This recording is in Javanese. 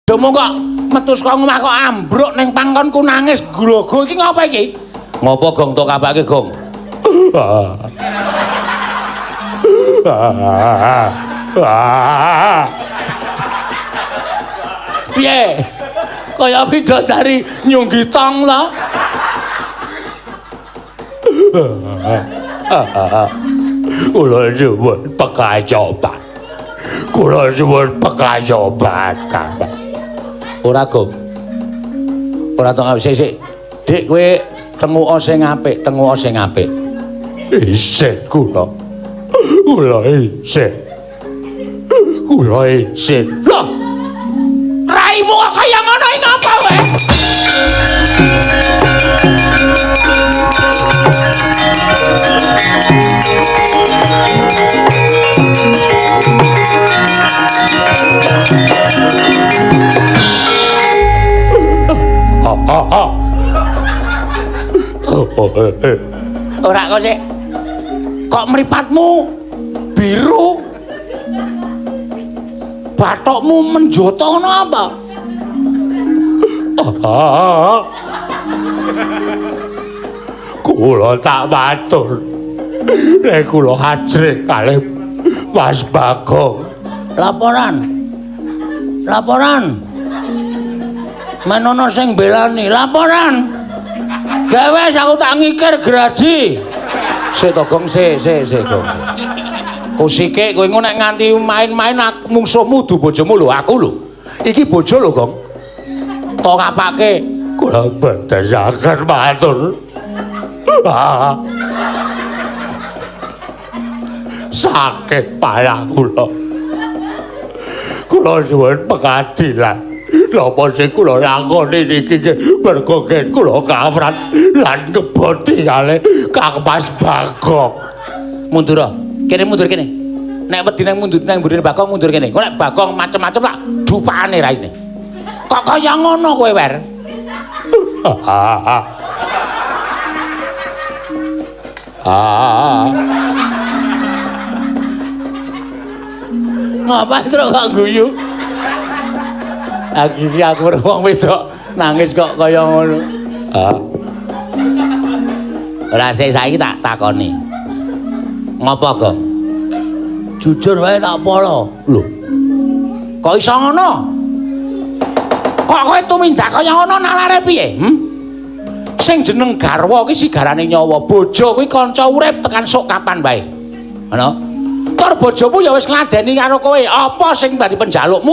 Bojomu kok metu saka omah kok ambruk ning pangkonku nangis grogo iki ngapa iki? Ngopo Gong tok kabake Gong? Piye? Kaya bidadari nyunggi tong ta? Kula nyuwun pekayoban. Kula nyuwun pekayoban, Kang. Ora, Gong. Ora to sik sik. Dik kowe tenguka sing apik, tenguka sing apik. Isin kula. Kula isin. Kula isin. Loh. Raimu kok kaya ngono iki ngapa kowe? Ora kok sik. Kok mripatmu biru? Bathokmu menjoto ngono apa? Kula tak matur. Nek kula ajrih kalih Mas Bagong. Laporan. Laporan. Menono sing belani, laporan. Gawe aku tak ngikir graji. Sik to Gong, sik sik sik Gong. Kusike kowe engko nek nganti main-main mungsuhmu du bojomu lho, aku lho. Iki bojo lho, Gong. Tok kapake. Kula boten saged matur. Sakit parah kula. Kula nyuwun pengadilan. Napa sing kula lakoni niki mergo gen kula kafrat lan ngeboti kalih Kang Mas Bagong. Mundur. Kene mundur kene. Nek wedi nang mundur nang mburine Bagong mundur kene. Kok nek Bagong macem-macem tak dupakane raine. Kok kaya ngono kowe, Wer? Ngapa truk kok guyu? Aku iki aku wong wedok nangis kok kaya ngono. Ora sik saiki tak takoni. Ngopo, Gong? Jujur wae tak polo. Lho. Kok iso ngono? Kok kowe tumindak kaya ngono nalare piye? Hm? Sing jeneng garwa kuwi sigarane nyawa, bojo kuwi kanca urip tekan sok kapan wae. Ngono. Tur bojomu ya wis ngladeni karo kowe. Apa sing dadi penjalukmu?